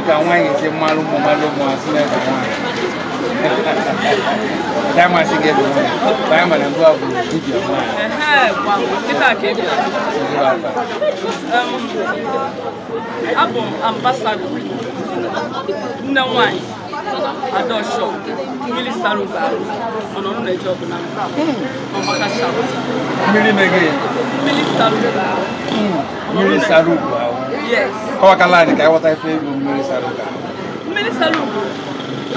ka nwaanyị esi mmalụ ụmụ mmalụ ụmụ asị na eze nwaanyị. That must get the one. I'm going to go dibịa nwaanyị. Ehe, gwa kịta ka ị bịara. Abụ m ambassador nne nwanyị Adaosho mmiri sara ugo arụ mana ọnụ na-eje ọbụla ọmaka shout. Mmiri meghe. Mmiri sara ugo arụ. Mmiri sara ugo ahụ. Yes. Kọwakala anyị ka anyị ghọta ife bụ mmiri sara ugo ahụ. Mmiri sara ugo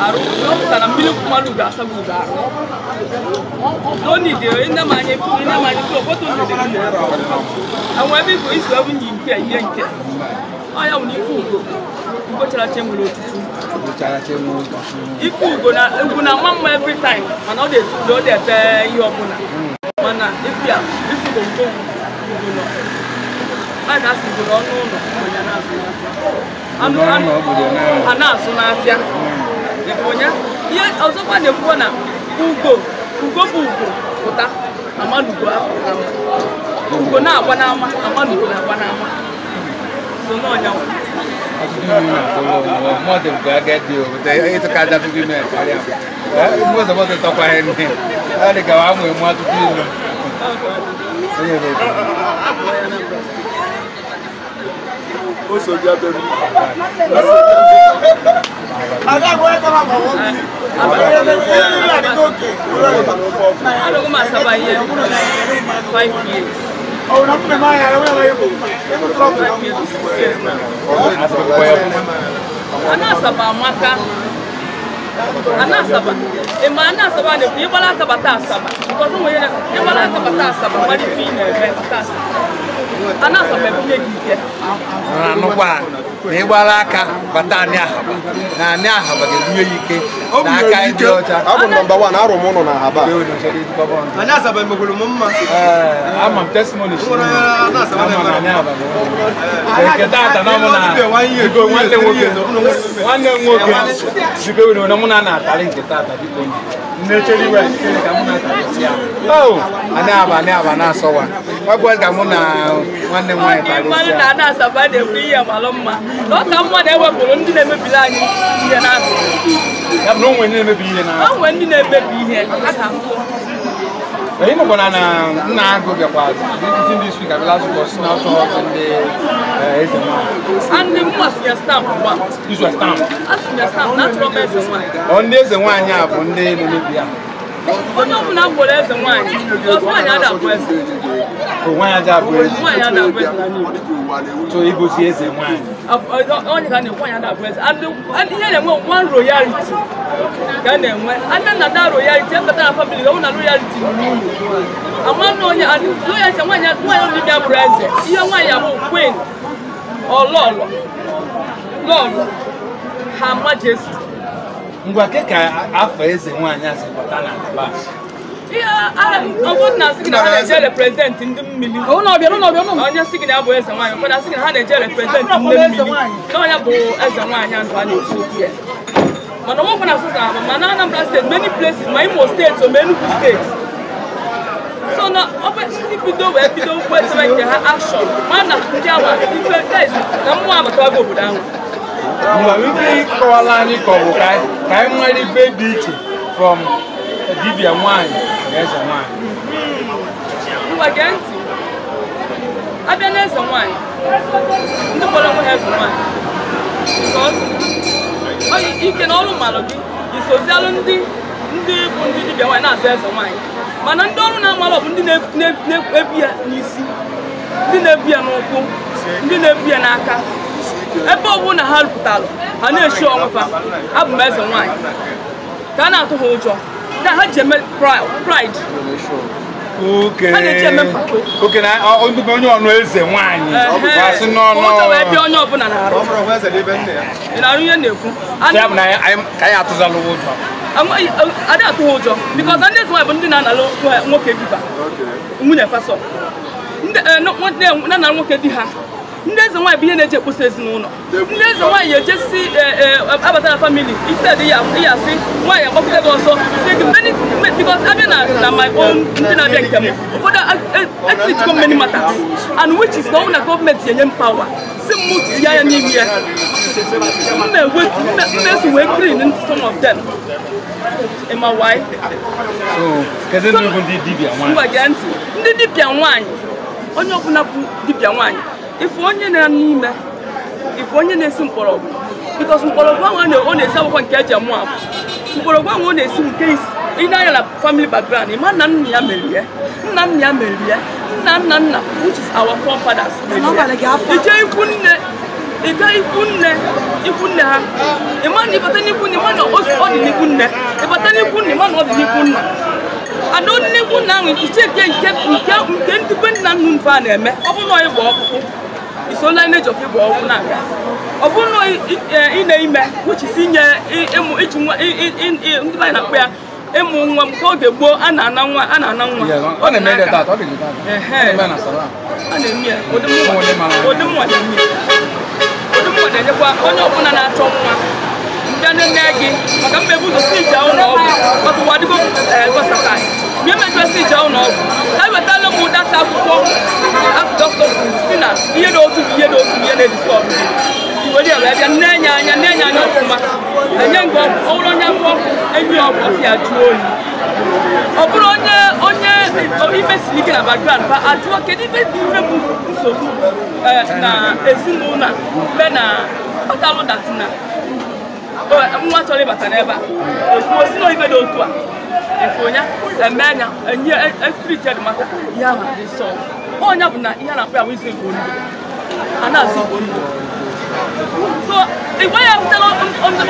arụ ọ pụtara mmiri mmanụ ugo asaghị ugo arụ. N'onide nne m anya nne m anya obodo ndidi enwe ebe ifu isu ewu nyi nke ihe nke ọ ya bụ na ifu ugo ugo chara che nwere otutu. Ifu ugo na ugo na ama mma every time mana ọ dị ọ dị ete ihe ọbụla mana ifu ya ifu ugo ugo ugo nọ a na-asị ugo n'ọnụ ụlọ onye na-azụ n'afịa a na-azụ n'afịa onye ihe ọzọkwa na-ekwuo na ugo ugo bụ ugo pụta amanugo apụta ugo na-agba n'ama amanugo na-agba n'ama so n'ọnya nwa. Ọtụtụ ilu na-atụrụ mmadụ bụ agadi obodo ịtụka aja tupu ime karịa mgbe ụzọ tọkwaghị nne ọ dị ka wa nwee mụ ọtụtụ ilu. Onye bụ Anọghị m Asaba ihe 5 years. 5 years to 6 years now. Ana Asaba amaka. Ana Asaba. Ịma ana Asaba na-ekwu ịgbara aka bata Asaba. Because ụmụ ihe ịgbara aka bata Asaba mmadụ ife ị na-eme bata Asaba. Ana Asaba ebunye gị ike. Anụkwa na ịgbara aka bata anị Ahaba na anị Ahaba ga-ebunye ya ike na aka ịdị ọcha. Abụ m nọmba 1 arụ m ụlọ na Ahaba. Anyị Asaba emekwuru m mma. Ama m testimony si ama na anị Ahaba bụ nke taata na mụ na biko nwanne nwoke biko were na mụ na na-atarị nke taata biko nne chere iwe chere ka mụ na-atarị ya. Oh, anị Ahaba anị Ahaba na-asọwa. Ọ bụ ka mụ na nwanne m nwaanyị tarị Mmadụ na ana Asaba na-ekwu ihe malụ mma na ọ ka mma na-ewepụrụ ndị na-emebili anyị ihe na-akụ. Ya bụ na o nwere ndị na-emebi ihe na O nwere ndị na-emebi ihe aka nkụ. Anyị nọkwa na nna agụ bịakwa isi ndị isi ka bịa zụkọ si na ọsọ ndị eze nwaanyị. Ndị mma sinye stamp gba. Izu stamp. A sinye stamp na achọrọ m eze nwaanyị. Ọ ndị eze nwaanyị a bụ ndị na-emebi ya. Onye ọbụla gwọrọ eze nwaanyị because nwaanyị ada abụ eze. Nwaanyị ada abụ eze. Nwaanyị ada abụ eze n'ala Igbo. So igosi eze nwaanyị. Onye ka na-ekwu nwaanyị ada abụ eze. And ihe na-enwe one royalty ka a na-enwe. Abịa na that royalty ebata na family ọ na royalty n'ụlọ. Ama na onye royalty nwaanyị nwaanyị dibịa bụrụ eze. Ihe nwaanyị abụ queen or lọlọ. Lọlọ. Her Majesty. Ngwa ke ka afọ eze nwaanyị a si pụta na Asaba. Ihe ọ na asị gị na ha na-eje represent ndị mmiri. Onye sị gị na ya bụ eze nwaanyị, ụfọdụ asị gị na ha na-eje represent ndị mmiri. Na onye bụ eze nwaanyị ndụ a na-ekwu okwu ya. Mana ọnwekwa na asụsụ ahụ ma na Anambra steeti, many places, ma Imo steeti, ma Enugu steeti. So na ọ bụ ndị bido wee bido wetara nke ha action ma na ndị awa ife na mmụọ abatawago obodo ahụ. Mgbe ike ịkọwala anyị ka ọ bụ ka anyị nwere ife dị iche from dibịa nwaanyị na eze nwaanyị. Ngwa gee ntị. Abịa na eze nwaanyị, ndị kpọrọ onwe ha eze nwaanyị. Because ike na ọrụ mmalụ gị isozialụ ndị bụ ndị dibịa nwaanyị na-azụ eze nwaanyị. Mana ndị ọrụ na-amalụ bụ ndị na-ebu ya n'isi, ndị na-ebu ya n'ụkwụ, ndị na-ebu ya n'aka. Ebe ọ bụla na ha rupụtalụ, ha na-eshi onwe fa, abụ m eze nwaanyị. Ka a na-atụ ha ụjọ. Na ha ji eme pride. Ha na-eji eme mpako. Oke na onye ọnụ eze nwaanyị. Asị n'ọnụ. Ụjọ wee bịa onye ọbụla na-arụ. Ị na-arụ ihe na-ekwu. Ya bụ na ka anyị atụzalụ ụjọ. Ada atụ ha ụjọ. Because ndị eze nwaanyị bụ ndị na-analụ nwoke biba. Nwunye fasọ. Ndị na-analụ nwoke di ha. Ndị eze nwaanyị bụ ihe na-eji ekposa ezinụlọ. Ndị eze nwaanyị ejesi abata na family instead ya asị nwaanyị agbapụta gị ọsọ because abịa na my own ndị na-abịa nke m ụfọdụ etritgo many matters and which is na ọ na gọọmenti enye m power si m tinye anya n'ime ya Mmesu wee clean some of them. Ịma why? So, kedu ndị bụ ndị dibịa nwaanyị? Ngwa gee ntị. Ndị dibịa nwaanyị, onye ọbụla bụ dibịa nwaanyị, ife onye na n'ime, ife onye na-esi mkpọrọgwụ, because mkpọrọgwụ ahụ ọ na-esi akwụkwọ nke eji amụ amụ. Mkpọrọgwụ ahụ ọ na-esi nke ị na-anya na family background, ịma nna nna ya mere ya, nna nna ya mere ya, nna nna nna, which is our forefathers mere ya. Ije ikwu nne, ịga ikwu nne, ikwu nne ha, ịma na ịbata n'ikwu nne, ịma na ọ dị n'ikwu nne, ịbata n'ikwu nne, ịma na ọ dị n'ikwu nna. And only one now is check nke ndị be nna nnu mfe a na-eme. Ọ bụ na ịgba ọkpụkpụ, iso lineage of ịgba ọkpụkpụ na-aga. Ọ bụ na ị na-ime, which is inye ịmụ iji nwa ndị be anyị na-akpọ ya ịmụ nwa nke oge gboo a na-ana nwa, a na-ana nwa. Ọ na-eme dị tata, ọ dị tata. A na-eme ya, ụdị mụnwa na-eme ya. Ụdị mụnwa na-enyekwa onye ọbụla na-achọ nwa. Ndị nne gị maka mmebu ụzọ si ije ụlọ ọgwụ maka ụwa adịgo versatile. Mgbe emejọ si ije ụlọ ọgwụ, ka ewetala m data akwụkwọ dọkịta kwuru si na ihe dị otu bụ ihe dị otu bụ ihe na-edisi ọgwụ. Iwere ya wee bịa nne-enye anya nne-enye anya ọfụma, enye ngị ọgwụ, ọ bụrụ onye afọ ọkụ enyi ọgwụ ọfịa jụọ oyi. Ọ bụrụ onye onye ime siri ike na background fa ajụọ kedu ife dị ife bụ nsogbu na ezinụlọ a mgbe na kpatalụ datina nwa chọrọ ịbata n'ebe a ekwuo si na ife dị otu a efu onye eme anya enye spirit dị maka ihe ahụ dị nsọ. Onye bụ na ihe a na-akpọ ya bụ izu Igbo ndụ, a na-azụ Igbo ndụ. So Igbo ya pụtara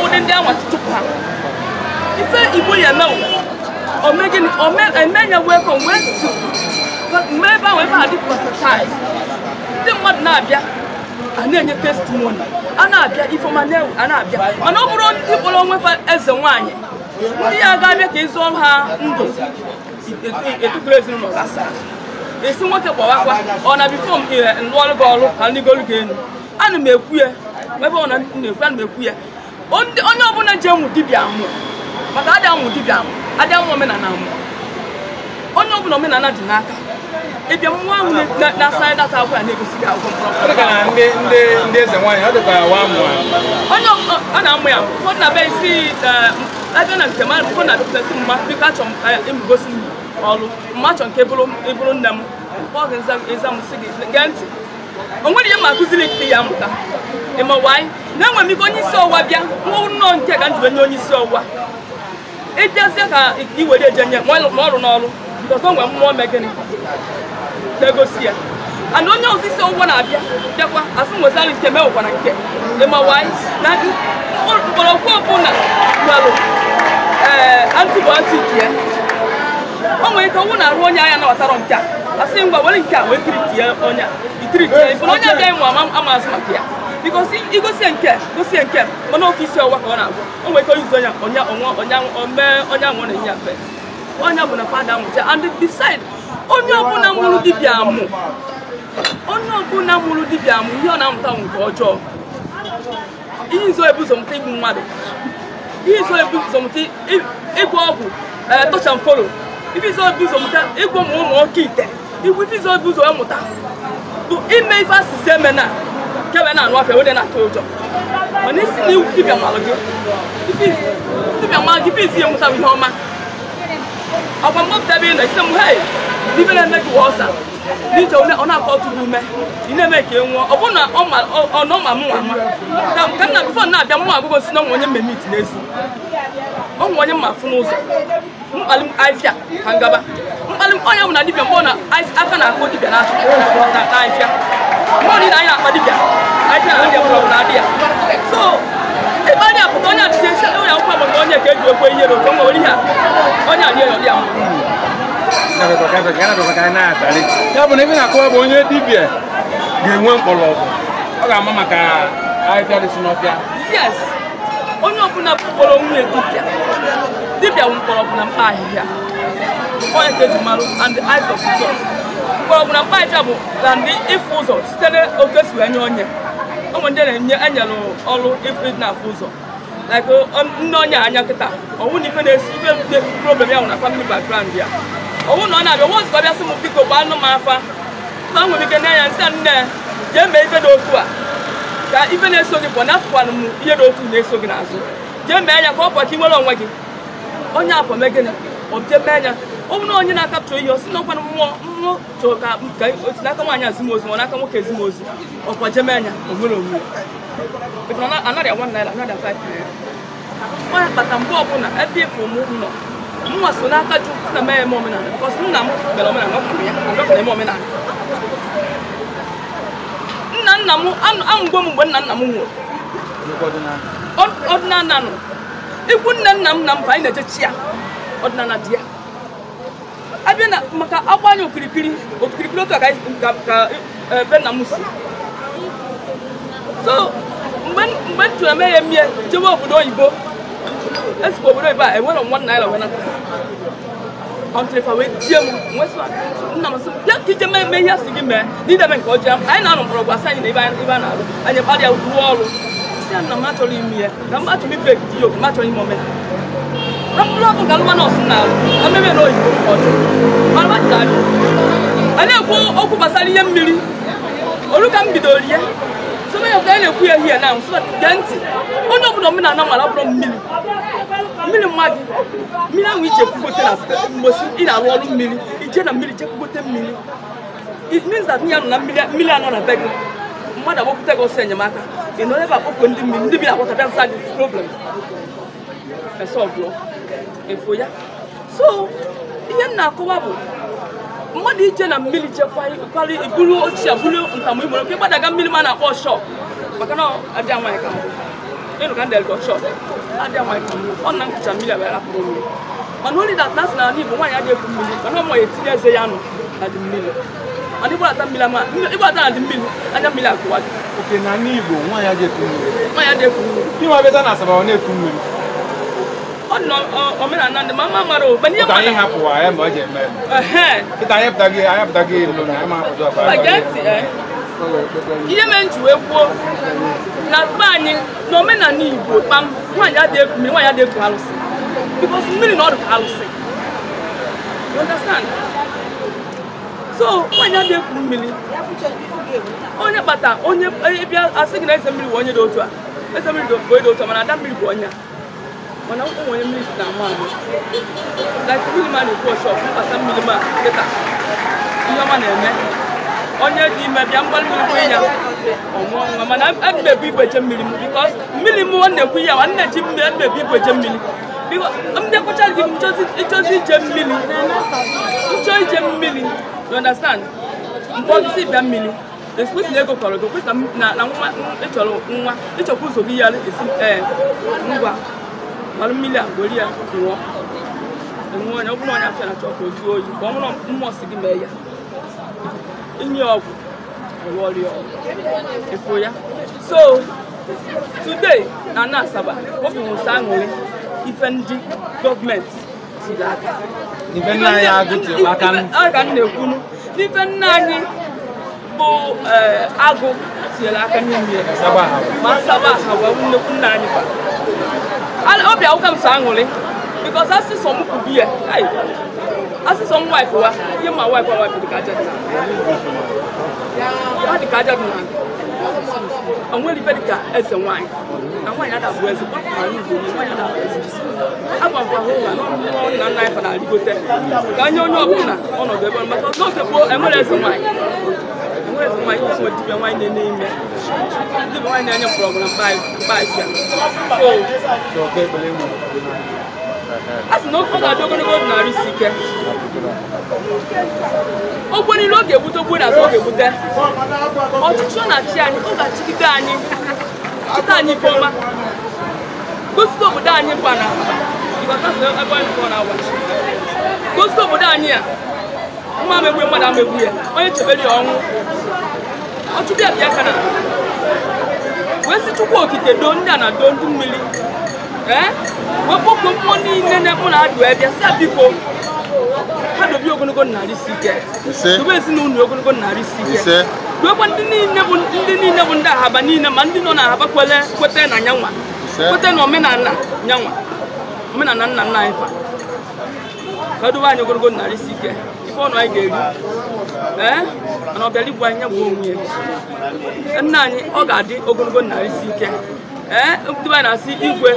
ụdị ndị anwa chụpụ ha. Ife Igbo ya eme ome anya wee kọ wee su mgbe ebe ahụ ebe a dị versatile. Ndị mmadụ na-abịa a na-enye testimony, a na-abịa ifeọma a na-abịa. Mana ọ bụrụ ndị kpọrọ onwe fa eze nwaanyị, ndị ya ga-abịa ka ịzụ ọrụ ha ndụ etukuru ezinụlọ gbasara. Esi nwoke gbawakwa ọ na bifo m lụọrụ gị ọrụ ka ndị golu gị elu. Ana m ekwu ya ebe ọ na-ekwu, ana m ekwu ya onye ọbụla ji enwu dibịa amụ, maka adị amụ dibịa amụ, adị amụ omenala amụ. Onye ọbụla omenala dị n'aka ịbịa mmụọ ahụ na-asa data akwụkwọ na-egosi gị akwụkwọ. Ndị eze nwaanyị ọ dịka wa amụ onye ọ na-amụ ya ụfọdụ na-abịa isi abịa na nke m, ụfọdụ na-abịa isi mma biko achọ m ịmụgosi m ọrụ mma achọ nke ịbụrụ nne m kpọọ gị nza m sị gị gee ntị. O nwere ihe ma akụziri ikike ya amụta ịma wanyị na-enwe m ike onye isi ọwa bịa nwa nnọọ nke ka m ji onye isi ọwa ịbịazie ka i were eje nye ma ọrụ n'ọrụ because o nwere mmụọ mee gịnị na-egosi ya. And onye ọzọ isi ọwụwa na-abịa bịakwa asị nwezara nke mewekwana nke ịma wanyị na mgbọrọgwụ ọbụla nwere antibiotic ya. O nwere ike ọnwụ na-arụ onye ahịa nabatara nke a asị ngwa were nke a wee tiritie onye a itiritie ife na onye abịaghị nwa ama azụ maka ya because igosie nke gosie nke mana ofe isi ọwụwa ka ọ na-agwọ. O nwere ike onye izu onye onye omee onye ahụ ọ na-enye ya fe onye bụ na fada amụcha. And beside onye ọbụla mụrụ dibịa amụ, onye ọbụla mụrụ dibịa amụ ihe ọ na-amụta bụ nke ọjọọ. Ihe izo ebu ụzọ mụta igbu mmadụ, ihe izo ebu ụzọ mụta ịgwọ ọgwụ touch and follow, ife izo ebu ụzọ mụta ịgwọ ụmụ ụmụ oke ite, igwe ife izo ebu ụzọ mụta bụ ime ife asịsị eme na kebe na-anụ afịa wede na-atụ ụjọ. Mana isi na iwu dibịa malụ gị, dibịa malụ gị ife izi ya mụta bụ ihe ọma. Ọkwa mgbapụta ebe ị nọ isi m hei n'ife na-eme gị ọsa n'ije ọ na-akọ otu gị ume ị na-eme ka ị nwụọ. Ọ bụrụ na ọ nọ ma mụ nwa ka nna bifo na-abịa mụ agụgụ si na ọnwa onye mmemme iti n'ezi ọnwa onye mma afụ n'ụzọ mkpali m afịa ka ngaba mkpali m onye bụ na dibịa mgbe ọ na aka na-akụ dibịa na afịa mgbe ọ niile anyị na-akpa dibịa afịa na adịa mgbọrọgwụ na adị ya. So ebe a na-apụta onye achịcha esi onye akwụkwọ maka onye ka eji okwe ihe n'otu nwa ihe a onye adị ya ọdị ya mma. Ya bụ na ebe na-akọwa bụ onye dibịa ga-enwe mkpọrọgwụ, ọ ga-ama maka ahịhịa dị si n'ọfịa. Yes, onye ọbụla kpọrọ nwunye dibịa, dibịa bụ mkpọrọgwụ na mkpa ahịhịa. Onye ka eji marụ and the eyes of Jesus. Mkpọrọgwụ na mkpa ahịhịa bụ na ndị ịfụ ụzọ site n'otu esi wee nye onye. Ụmụ ndị na-enye enyere ọrụ ịfụ na-afụ ụzọ like nne onye anya kịta ọwụ na ife na-esi ife problem ya nwụ na family background ya. Ọwụ na ọ na-abịa nwa ozugbo bịa sị m biko gbaa nụ m afa ma nwere ike nye ya nsị nne jee mee ife dị otu a Ka ife na-eso gị pụọ na afụkwanụ m ihe dị otu na-eso gị n'azụ. Jee mee ya ka ọ pụọ ka ị nwere onwe gị. Onye afọ mee gịnị? Ọ jee mee ya. Ọ bụrụ na onye na-akapchọ ihe ọ sị na ọkwanụ mmụọ mmụọ chọrọ ka otu n'aka nwaanyị azimozu ma ọ n'aka nwoke ezimozu ọkwa jee mee ya o nwere onwe ya. Anaghị 1 naira, anaghị 5 naira. Onye kpata mgbe ọbụla ebe ịfụ mụ nọ mụnwa so n'aka jụ na mee eme omenala bikọs nna m mere omenala ọ kara ya ọ na eme omenala. Nna nna m anwụgo m mgbe nna nna m nwụrụ. Ọdịnala nọ. Ikwu nne nna m na mba anyị na-eje chi ya ọdịnala dị ya. Abịa na maka agba anyị okirikiri okirikiri otu a ka ebe nna m si. So mgbe m chọrọ eme ya emie jewe obodo oyibo esikwa obodo oyibo a enwere m 1 naira wee nata. Ọntịrịfa wee tie m nna m sị bịa ka ije mee ihe a sị gị mee n'idebe nke ọjọọ anyị na-anọ mgbọrọgwụ asị anyị na ebe a na-arụ anyị kparịa ya rụọ ọrụ sị ya nna m achọrọ ime ya na m achọrọ ibe ekiti ya m achọrọ ime omenala na mkpụrụ ọkụ ka alụma nọọsụ na-arụ na mmebe na oyibo ọjọọ mana m jụrụ ajụ anyị na-ekwu okwu gbasara ihe mmiri olu ka m bidoro ya sọma ya ka anyị na-ekwu ya hie na nsọ gee ntị onye ọbụla omenala mara ọ bụrụ mmiri mmiri mma gị mmiri ahụ ije kwugote na mgbosi ị na-arụ ọrụ mmiri ije na mmiri je kwugote mmiri it means that ya nọ na mmiri anọ na be gị mmadụ agbapụta gị ọsọ enyemaka ị nọ ebe akpọkọ ndị mmiri ndị mmiri agbata bịa za gị problem esọbụọ efu ya. So ihe m na-akọwa bụ mmadụ ije na mmiri jekwara iburu ochie buru ntamu igboro nke gbadaga mmiri ma na-akpọ shọp maka na adịa nwaanyị ka mbụ ịnụ ka ndị elgo shọp adịa nwaanyị ka mbụ ọ na nkụcha mmiri a wee rapụrụ mmiri mana only that na n'ala Igbo nwaanyị adịghị ekwu mmiri mana ọmụ ya etinye eze ya nụ na dị mmiri mana ịgbadata mmiri ama ịgbadata na dị mmiri anya mmiri akụwa gị. Oke na ala Igbo nwaanyị adịghị ekwu mmiri. Nwaanyị adịghị ekwu mmiri. Ịnwa bịa na Asaba ọ na-ekwu mmiri. Ọ dị n'omenala ndị mama mara o mana ihe anyị hapụwa ya ma ọ ji eme. Kịta anyị pụtaghị elu na anyị ma hapụzụ ọkwa. Ihe mere m ji wee kwuo na be anyị na omenala Igbo kpam nwaanyị adịghị ekwu mmiri nwaanyị adịghị ekwu alụsị because mmiri na ọdụ ka alụsị. You understand? So nwaanyị adịghị ekwu mmiri onye kpata onye bịa asị gị na eze mmiri bụ onye dị otu a eze mmiri bụ onye dị otu a mana ada mmiri bụ onye a mana ụmụ onye mmiri na-ama ama like mmiri ma na-ekwu ọshọp mkpata mmiri ma kịta ihe ọma na-eme onye dị ime bịa mgbalị mmiri bụ ya ọmụọ nwa mana aga m ebu igwe eje mmiri m bikos mmiri m ọ na-ekwu ya ma nna eji mmiri aga m ebu igwe eje mmiri biko ndị kwụcha gị nchọzi ije mmiri nchọ ije mmiri you understand mgbe ọ gịsị bịa mmiri esikwesị na ego kọrọ gị kwesị na nwa ịchọrọ nwa ịchọkwa ụzọ gị ya esi ee ngwa mara mmiri a were ya ṅụọ enwe onye ọ bụrụ onye afịa na-achọ ka o juo oyi ka ọ bụrụ mmụọ si gị mee ya inye ọgwụ ọrụ ya ọgwụ efuo ya. So today na na Asaba obi nwụsị aṅụrị ife ndị gọọmenti tiri aka ife nna anyị agụ aka ka m na-ekwunu n'ife nna anyị bụ agụ tinyere aka n'ime ya ma Asaba ha wee nnekwu nna anyị kwa obi awụka m so aṅụrị because asịsọ m kwubi ya asịsọ m waịpụ wa ihe ma waịpụ wa waịpụ dịka aja dị na dịka aja dị na o nwere ife dịka eze nwaanyị na nwaanyị adabụ eze gbapụrụ Igbo nwaanyị adabụ eze agwakwa ha ụwa na mmụọ nna nna anyị fa na-arịgote ka nye onye ọbụla ọnọdụ ebe maka n'oge gboo enwere eze nwaanyị enwere eze nwaanyị ihe nwere dibịa nwaanyị na-ene ime dibịa nwaanyị na-enye mgbọrọgwụ na mkpa ahịhịa. So a sị na ọ ga-adị ogologo ndụ na arụ isi ike ogbo niile ọ ga-egbute ogbo na azụ ọ ga-egbute ọchịchị ọ na-achị anyị ọ ga-achịgide anyị chịta anyị ife ọma gosite obodo anyị bụ na gosite obodo anyị a mma amegbu mmadụ amegbu ya onye chebere ya ọnwụ ọchụbịa bịa ka na wee sị Chukwu okike doo ndị a na doo ndị mmiri ee wee kpọkuo mmụọ niile na-ekpụ na adụ bịa sị biko ha dobe ogologo narị isi ike dobe ezinụlọ ogologo narị isi ike doekwa ndị niile bụ ndị Ahaba niile ma ndị nọ na Ahaba kwete na nyanwa kwete na omenala nyanwa omenala nna nna anyị fa ka dobe anyị ogologo narị isi ike ife ọnụ anyị ga-eri Ee, mana ọ bịara igbu anyị ya gbuo onwe ya. Nna anyị ọ ga-adị ogologo narị isi ike. Ee, ndị be anyị na-asị igwe,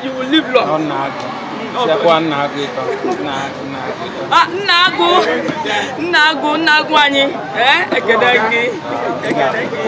you will live long. Ọ na-agụ. Sịakwa nna agụ ịtọ. Nna agụ, nna agụ ịtọ. Ah, nna agụ, nna agụ, nna agụ anyị. Ee, ekele gị, ekele gị.